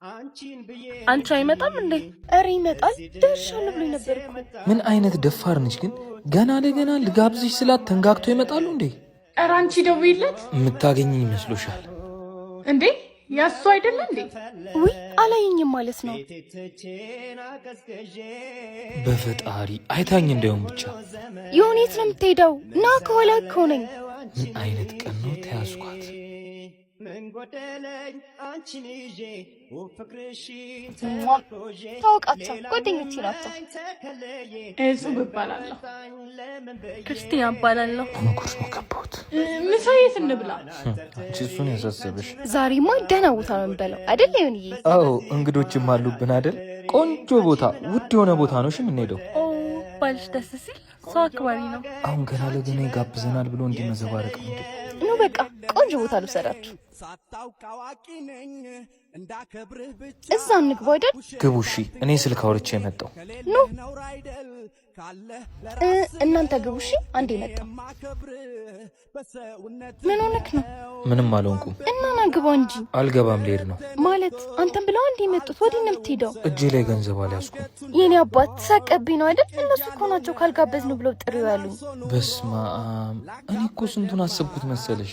አንቺ አይመጣም እንዴ? ኧረ ይመጣል። ደርሻለሁ ብሎኝ ነበር እኮ። ምን አይነት ደፋር ነች ግን! ገና ለገና ልጋብዝሽ ስላት ተንጋግቶ ይመጣሉ እንዴ? ኧረ አንቺ ደውይለት። የምታገኘኝ ይመስሎሻል? እንዴ ያሱ አይደለ እንዴ? ውይ አላየኝም ማለት ነው። በፈጣሪ አይታኝ እንዳይሆን ብቻ። የሆነ የት ነው የምትሄደው? ና ከኋላ እኮ ነኝ። ምን አይነት ቀን ነው? ተያዝኳት። ታወቃቸው፣ ጓደኞቼ ናቸው። እጹብ እባላለሁ። ክርስቲና እባላለሁ። ጉድ ነው የገባሁት። ምሳ የት እንብላ? አንቺ እሱን ያሳሰብሽ። ዛሬማ ደህና ቦታ ነው የምንበላው አይደል ይሁንዬ? አዎ እንግዶችም አሉብን አይደል? ቆንጆ ቦታ፣ ውድ የሆነ ቦታ ነው እሺ የምንሄደው። ኦ ባልሽ ደስ ሲል ሰው አክባሪ ነው። አሁን ገና ለገና ይጋብዘናል ብሎ እንዲመዘባረቅ ምንድን ኑ በቃ ቆንጆ ቦታ ልውሰዳችሁ። እዛ እንግባ አይደል? ግቡ። እሺ እኔ ስልክ አውርቼ የመጣው ኑ እናንተ ግቡ። እሺ አንዴ መጣሁ። ምን ሆነክ ነው? ምንም አልሆንኩም። እና ና ግባ እንጂ። አልገባም፣ ልሄድ ነው። ማለት አንተም ብለው አንዴ የመጡት ወዲህ ነው የምትሄደው? እጄ ላይ ገንዘብ አልያዝኩም። የኔ አባት ተሳቀብኝ ነው አይደል? እነሱ እኮ ናቸው ካልጋበዝን ብለው ጥሪው ያሉኝ። በስመ አብ! እኔ እኮ ስንቱን አሰብኩት መሰለሽ።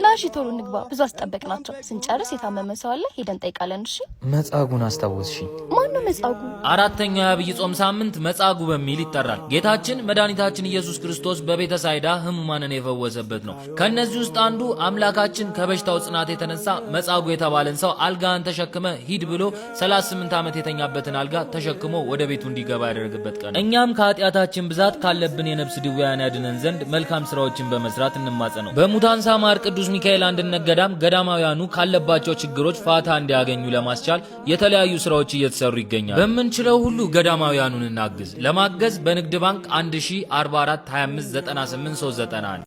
ላሽ ቶሎ እንግባ፣ ብዙ አስጠበቅናቸው። ስንጨርስ የታመመ ሰው አለ ሄደን ጠይቃለን። እሺ መጻጉን አስታወስሽኝ። ማነው መጻጉ? አራተኛው የዐቢይ ጾም ሳምንት መጻጉዕ በሚል ይጠራል። ጌታችን መድኃኒታችን ኢየሱስ ክርስቶስ በቤተ ሳይዳ ሕሙማንን የፈወሰበት ነው። ከእነዚህ ውስጥ አንዱ አምላካችን ከበሽታው ጽናት የተነሳ መጻጉዕ የተባለን ሰው አልጋህን ተሸክመ ሂድ ብሎ 38 ዓመት የተኛበትን አልጋ ተሸክሞ ወደ ቤቱ እንዲገባ ያደረገበት ቀን። እኛም ከኃጢአታችን ብዛት ካለብን የነፍስ ድውያን ያድነን ዘንድ መልካም ስራዎችን በመስራት እንማጸነው። በሙታንሳ ማር ቅዱስ ሚካኤል አንድነት ገዳም ገዳማውያኑ ካለባቸው ችግሮች ፋታ እንዲያገኙ ለማስቻል የተለያዩ ስራዎች እየተሰሩ ይገኛል። በምንችለው ሁሉ ገዳማውያኑን እናግዝ። ለማገዝ በንግድ ባንክ 1044 25 98 391።